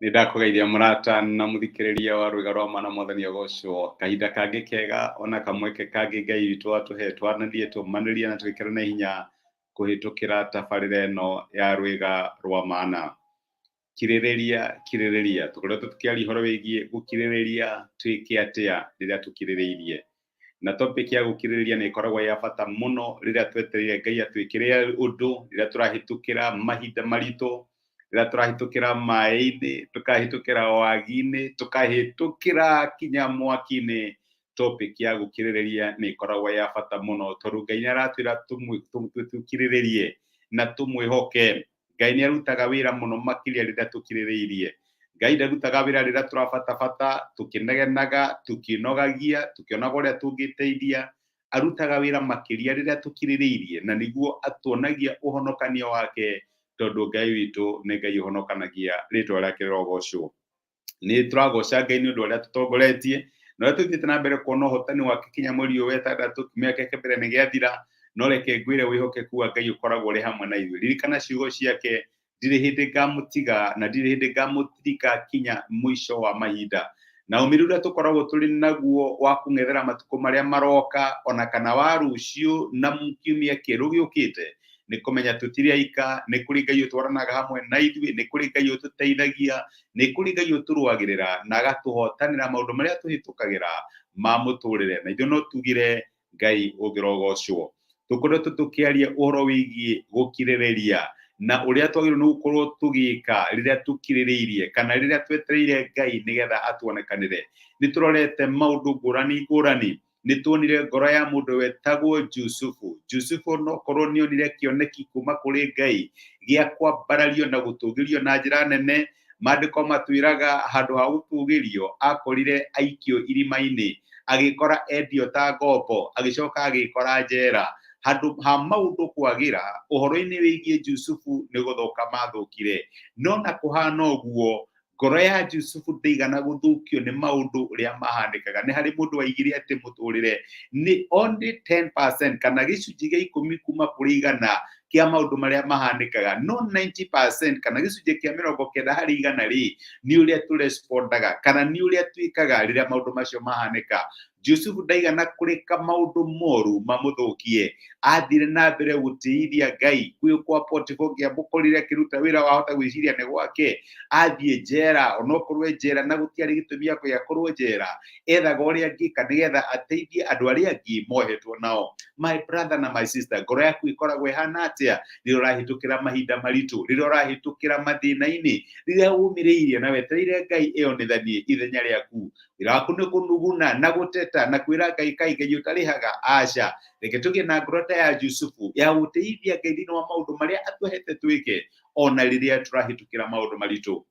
Nĩ ndakũgeithia mũrata na mũthikĩrĩria wa rwĩga rwa mana, mwathani agocwo. Kahinda kangĩ kega ona kamweke kangĩ Ngai witũ atũhe twananie, tũmanĩrie na twĩkĩrane hinya kũhĩtũkĩra tabarĩra ĩno ya rwĩga rwa mana. Kirĩrĩria, kirĩrĩria. Tũkoretwo tũkĩaria ũhoro wĩgiĩ gũkirĩrĩria, twĩke atĩa rĩrĩa tũkirĩrĩirie. Na topic ya gũkirĩrĩria nĩ ĩkoragwo ya bata mũno rĩrĩa twetereire Ngai atwĩkĩre ũndũ, rĩrĩa tũrahĩtũkĩra mahinda maritũ, rĩrĩa tũrahĩtũkĩra maĩ-inĩ, tũkahĩtũkĩra wagi-inĩ, tũkahĩtũkĩra kinya mwaki-inĩ. Topic ya gũkirĩrĩria nĩ ĩkoragwo ya bata mũno tondũ Ngai nĩ aratwĩra tũkirĩrĩrie na tũmwĩhoke. Ngai nĩ arutaga wĩra mũno makĩria rĩrĩa tũkirĩrĩirie. Ngai ndarutaga wĩra rĩrĩa tũrabatabata, tũkĩnegenaga, tũkĩnogagia, tũkĩonaga ũrĩa tũngĩteithia. Arutaga wĩra makĩria rĩrĩa tũkirĩrĩirie, na nĩguo atuonagia ũhonokanio wake, tondũ Ngai witũ nĩ Ngai ũhonokanagia, rĩtwa rĩake rĩrogocwo. Nĩ tũragoca Ngai nĩ ũndũ ũrĩa tũtongoretie na ũrĩa tũthiĩte na mbere kuona ũhotani wake kinya mweri ũyũ wa ĩtandatũ, kiumia gĩake mbere nĩ gĩathira. No reke ngwĩre wĩhokeku wa Ngai ũkoragwo ũrĩ hamwe na ithuĩ. Ririkana ciugo ciake, ndirĩ hĩndĩ ngamũtiga na ndirĩ hĩndĩ ngamũtirika kinya mũico wa mahinda. Na ũmĩrĩru ũrĩa tũkoragwo tũrĩ naguo wa kũng'ethera matukũ marĩa maroka ona kana wa rũciũ na kiumia kĩerũ gĩũkĩte, nĩ kũmenya tũtirĩ aika, nĩ kũrĩ Ngai ũtwaranaga hamwe na ithuĩ, nĩ kũrĩ Ngai ũtũteithagia, nĩ kũrĩ Ngai ũtũrũagĩrĩra na agatũhotanĩra maũndũ marĩa tũhĩtũkagĩra ma mũtũrĩre. Na ithuĩ no tugire Ngai ũngĩrogocwo. Tũkoretwo tũkĩaria ũhoro wĩgiĩ gũkirĩrĩria na ũrĩa twagĩrĩirwo nĩ gũkorwo tũgĩka rĩrĩa tũkirĩrĩirie kana rĩrĩa twetereire Ngai nĩgetha atuonekanĩre. Nĩ tũrorete maũndũ ngũrani ngũrani. Nĩ tuonire ngoro ya mũndũ wetagwo Jusufu. Jusufu onokorwo nĩ onire kĩoneki kuma kũrĩ Ngai gĩa kwambarario na gũtũgĩrio na njĩra nene, maandĩko matwĩraga handũ ha gũtũgĩrio akorire aikio irima-inĩ, agĩkora endio ta ngombo, agĩcoka agĩkora njera. Handũ ha maũndũ kwagĩra ũhoro-inĩ wĩgiĩ Jusufu nĩ gũthũka mathũkire. No na kũhana ũguo, ngoro ya Jusufu ndĩigana gũthũkio nĩ maũndũ ũrĩa mahanĩkaga. Nĩ harĩ mũndũ waigire atĩ mũtũrĩre nĩ only 10% kana gĩcunjĩ gĩa ikũmi kuma kũrĩ igana kĩa maũndũ marĩa mahanĩkaga, no 90% kana gĩcunjĩ kĩa 90 harĩ igana rĩ, nĩ ũrĩa tũrespondaga kana nĩ ũrĩa twĩkaga rĩrĩa maũndũ macio mahanĩka. Jusufu ndaigana kũreka maũndũ moru mamũthũkie, athire na mbere gũtĩithia Ngai. Kwĩ kwa Potifa ũngĩamũkorire akĩruta wĩra wahota gwĩciria nĩ gwake, athiĩ njera, onokorwo e njera na gũtiarĩ gĩtũmi gĩa akorwo njera, ethaga ũrĩa angĩka nĩgetha ateithie andũ arĩa angĩ mohetwo nao. My brother na my sister, ngoro yaku ĩkoragwo ĩhana atĩa rĩrĩa ũrahĩtũkĩra mahinda maritũ, rĩrĩa ũrahĩtũkĩra mathĩna-inĩ, rĩrĩa ũmĩrĩirie na wetereire Ngai eyonithanie ithenya rĩaku? Wĩra waku nĩ kũnuguna na gũteta na kwĩra Ngai kaĩ Ngai ũtarĩhaga? Aca. Reke tũgĩe na ngoro ta ya Jusufu ya gũtĩithia Ngai thĩinĩ wa maũndũ marĩa atũhete twĩke ona rĩrĩa tũrahĩtũkĩra maũndũ maritũ.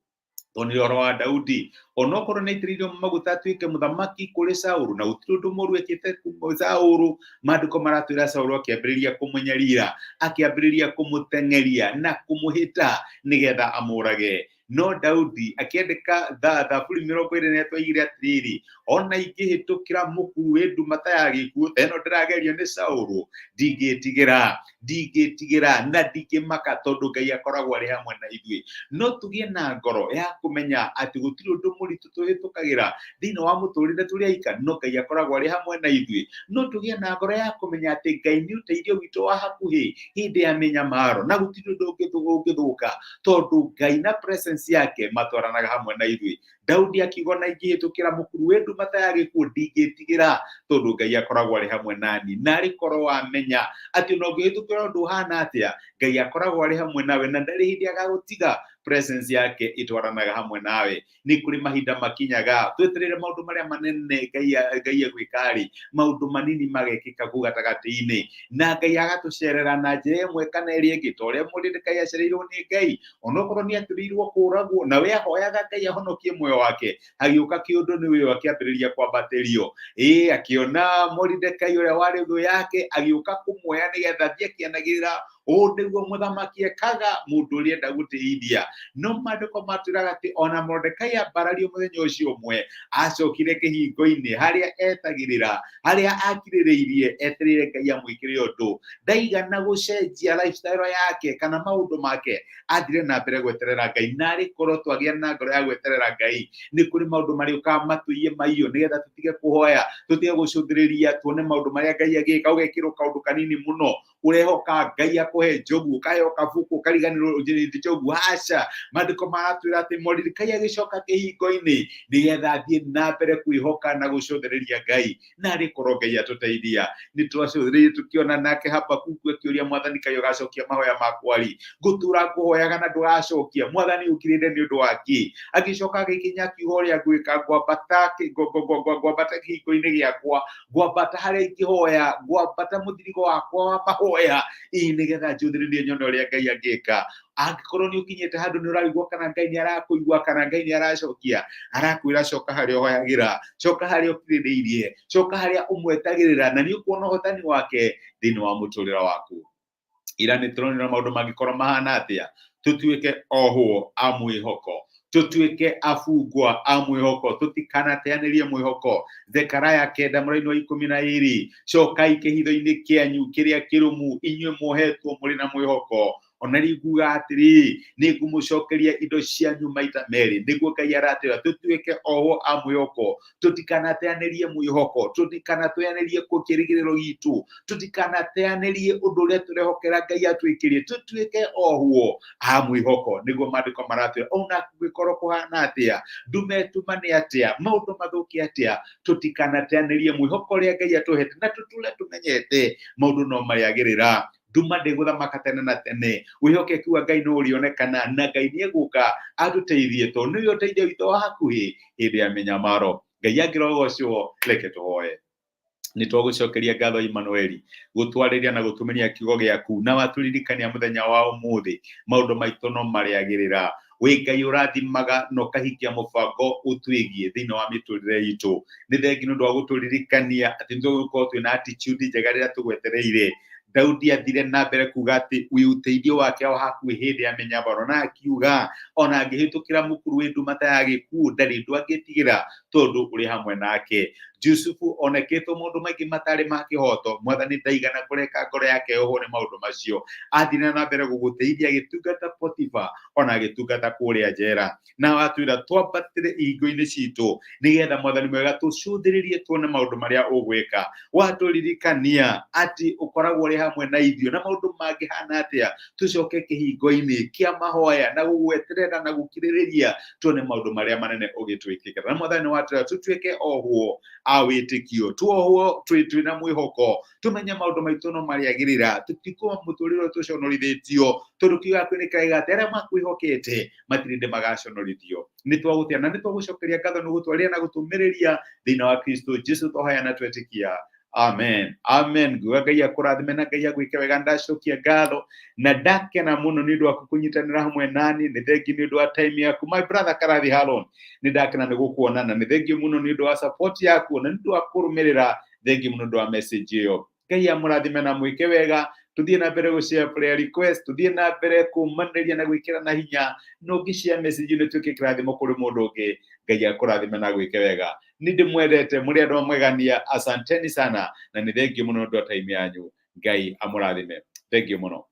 Tuonire ũhoro wa Daudi, onokorwo nĩ aitĩrĩirio maguta atuĩke mũthamaki kũrĩ Saulu, na gũtirĩ ũndũ mũru ekĩte Saulu, maandĩko maratwĩra Saulu akĩambĩrĩria kũmũnyarira, akĩambĩrĩria kũmũteng'eria na kũmũhĩta nĩgetha amũrage. No Daudi akĩandĩka thaburi 23 aigire atĩrĩrĩ, ona ingĩhĩtũkĩra mũkuru wĩ nduma ta ya gĩkuũ, ta ĩno ndĩragerio nĩ Saulu, ndingĩtigĩra, ndingĩtigĩra na ndingĩmaka, tondũ Ngai akoragwo arĩ hamwe na ithuĩ. No tũgĩe na ngoro ya kũmenya atĩ gũtirĩ ũndũ mũritũ tũhĩtũkagĩra thĩinĩ wa mũtũrĩre tũrĩ aika, no Ngai akoragwo arĩ hamwe na ithuĩ. No tũgĩe na ngoro ya kũmenya atĩ Ngai nĩ ũteithio witũ wa hakuhĩ hĩndĩ ya mĩnyamaro, na gũtirĩ ũndũ ũngĩthũka, tondũ Ngai na presence yake matwaranaga hamwe na ithuĩ. Daudi akiuga, na ingĩhĩtũkĩra mũkuru wĩ nduma ta ya gĩkuũ, ndingĩtigĩra, tondũ Ngai akoragwo arĩ hamwe nani. Na arĩ korwo wamenya atĩ ona ũngĩhĩtũkĩra ũndũ ũhana atĩa, Ngai akoragwo arĩ hamwe nawe na ndarĩ hĩndĩ agagũtiga, presence yake ĩtwaranaga hamwe nawe. Nĩ kũrĩ mahinda makinyaga twetereire maũndũ marĩa manene Ngai egwĩka rĩ, maũndũ manini magekĩka kũu gatagatĩ-inĩ, na Ngai agatũcerera na njĩra ĩmwe kana ĩrĩa ĩngĩ, ta ũrĩa Moridekai acereirwo nĩ Ngai, onokorwo nĩ atũrĩirwo kũragwo, na we ahoyaga Ngai ahonokie muoyo wake, hagĩũka kĩũndũ nĩ wĩyo akĩambĩrĩria kwambatĩrio. Ĩĩ, akĩona Moridekai ũrĩa warĩ thũ yake agĩũka kũmuoya nĩgetha athiĩ akĩanagĩrĩra Ũũ nĩguo mũthamaki ekaga mũndũ ũrĩa enda gũtĩithia. No maandĩko matwĩraga atĩ ona Morodekai ambarario mũthenya ũcio ũmwe, acokire kĩhingo-inĩ harĩa etagĩrĩra, harĩa akirĩrĩirie etereire Ngai amwĩkĩre ũndũ. Ndaigana gũcenjia lifestyle yake kana maũndũ make, athire na mbere gweterera Ngai. Na arĩ korwo twagĩa na ngoro ya gweterera Ngai, nĩ kũrĩ maũndũ marĩũkaga matũiye maiyo nĩgetha tũtige kũhoya, tũtige gũcũthĩrĩria tuone maũndũ marĩa Ngai agĩka. Ũgekĩrwo kaũndũ kanini mũno, ũrehoka Ngai akũhe njogu, ũkaheo kabuku, ũkariganĩrwo nĩ njogu. Aca, maandĩko maratwĩra atĩ Moridekai agĩcoka kĩhingo-inĩ nĩgetha athiĩ na mbere kwĩhoka na gũcũthĩrĩria Ngai. Na arĩ korwo Ngai atũteithia, nĩ twacũthĩrĩirie tũkĩona nake Habakuku akĩũria Mwathani, kaĩ ũgacokia mahoya makwa rĩ? Ngũtũra ngũhoyaga na ndũgacokia. Mwathani ũkirĩte nĩ ũndũ wa kĩ? Agĩcoka agĩkinya akiuga ũrĩa ngwĩka, ngwambata ngwambata kĩhingo-inĩ gĩakwa, ngwambata harĩa ingĩhoya, ngwambata mũthirigo wakwa wa mahoya, ĩĩ nĩgetha njũthĩrĩrie nyone ũrĩa Ngai angĩka. Angĩkorwo nĩ ũkinyĩte handũ nĩ ũrarigwo kana Ngai nĩ arakũigua kana Ngai nĩ aracokia, arakwĩra coka harĩa ũhoyagĩra, coka harĩa ũkirĩrĩirie, coka harĩa ũmwetagĩrĩra, na nĩ ũkuona ũhotani wake thĩinĩ wa mũtũrĩre waku. Ira nĩ tũronire maũndũ mangĩkorwo mahana atĩa, tũtuĩke ohwo a mwĩhoko, tũtuĩke abungwa a mwĩhoko, tũtikanateanĩrie mwĩhoko. Zekaraya 9 mũraini wa 12, cokai kĩhitho-inĩ kĩanyu kĩrĩa kĩrũmu, inyuĩ muohetwo mũrĩ na mwĩhoko. Ona rĩu nguga atĩrĩ, nĩ ngũmũcokeria indo cianyu maita merĩ. Nĩguo Ngai aratwĩra tũtuĩke ohwo a mwĩhoko, tũtikanateanĩrie mwĩhoko, tũtikanateanĩrie kĩĩrĩgĩrĩro gitũ, tũtikanateanĩrie ũndũ ũrĩa tũrehokera Ngai atwĩkĩrie, tũtuĩke ohwo a mwĩhoko. Nĩguo maandĩko maratwĩra, ona kũngĩkorwo kũhana atĩa, ndume ĩtumane atĩa, maũndũ mathũke atĩa, tũtikanateanĩrie mwĩhoko ũrĩa Ngai atũhete, na tũtũre tũmenyete maũndũ no marĩagĩrĩra. Nduma ndĩgũthamaka tene na tene, wĩhokeku wa Ngai no ũrĩonekana, na Ngai nĩ egũka atũteithie, tondũ nĩwe ũteithio witũ wa hakuhĩ hĩndĩ ya mĩnyamaro. Ngai angĩrogocwo, reke tũhoe. Nĩ twagũcokeria ngatho Immanueli, gũtwarĩria na gũtũmĩria kiugo gĩaku, na watũririkania mũthenya wa ũmũthĩ maũndũ maitũ no marĩagĩrĩra. Wĩ Ngai ũrathimaga na ũkahingia mũbango ũtwĩgiĩ thĩinĩ wa mĩtũrĩre itũ. Nĩ thengi nĩ ũndũ wa gũtũririkania atĩ nĩ tũgũkorwo twĩna attitude njega rĩrĩa tũgwetereire. Daudi athire na mbere kuga atĩ wĩ ũteithio wake o hakuhĩ hĩndĩ ya mĩnyamaro, na akiuga ona angĩhĩtũkĩra mũkuru wĩ nduma ta ya gĩkuũ ndarĩ ũndũ angĩtigĩra, tondũ ũrĩ hamwe nake. Jusufu oneketwo maũndũ maingĩ matarĩ ma kĩhoto, Mwathani ndaigana kũreka ngoro yake yohwo nĩ maũndũ macio. Athire na mbere gũgũteithia agĩtungata Potifa, ona agĩtungata kũrĩa njera. Na watwĩra twambatĩre ihingo-inĩ citũ nĩgetha Mwathani mwega tũcũthĩrĩrie tuone maũndũ marĩa ũgwĩka. Watũririkania atĩ ũkoragwo ũrĩ hamwe na ithuĩ, na maũndũ mangĩhana atĩa tũcoke kĩhingo-inĩ kĩa mahoya na gũgweterera na gũkirĩrĩria tuone maũndũ marĩa manene ũgĩtwĩkĩra. Na Mwathani watwĩra tũtuĩke ohwo a wĩtĩkio, tuohwo twĩna mwĩhoko, tũmenye maũndũ maitũ no marĩagĩrĩra, tũtikũa mũtũrĩre tũconorithĩtio, tondũ kiugo gĩaku nĩ kĩraiga atĩ arĩa makwĩhokete matirĩ hĩndĩ magaconorithio. Nĩ twagũtĩa na nĩ twagũcokeria ngatho nĩ gũtwarĩra na gũtũmĩrĩria thĩinĩ wa Kristo Jesu twahoya na twetĩkia. Amen. Amen. Nguga Ngai akũrathime na Ngai agwĩke wega. Ndacokia ngatho na ndakena mũno nĩ ũndũ waku kũnyitanĩra hamwe nani. Nĩ thengi nĩ ũndũ wa time yaku, my brother Karathi Haron. Nĩ ndakena nĩ gũkuona na nĩ thengi mũno nĩ ũndũ wa support yaku na nĩ ũndũ wa kũrũmĩrĩra. Thengi mũno nĩ ũndũ wa message ĩyo. Ngai amũrathime na mwĩke wega. Tuthiĩ na mbere gũ share prayer request, tuthiĩ na mbere kũmanĩria na gwĩkĩra na hinya, na ũngĩ share message nĩ tuĩke kĩrathimo kũrĩ mũndũ ũngĩ. Ngai akũrathime na gwĩke wega. Nĩ ndĩmwendete mũrĩ andũ amwegania, asanteni sana na nĩ thengiũ mũno nĩ ũndũ wa time yanyu. Ngai amũrathime, thengiũ mũno.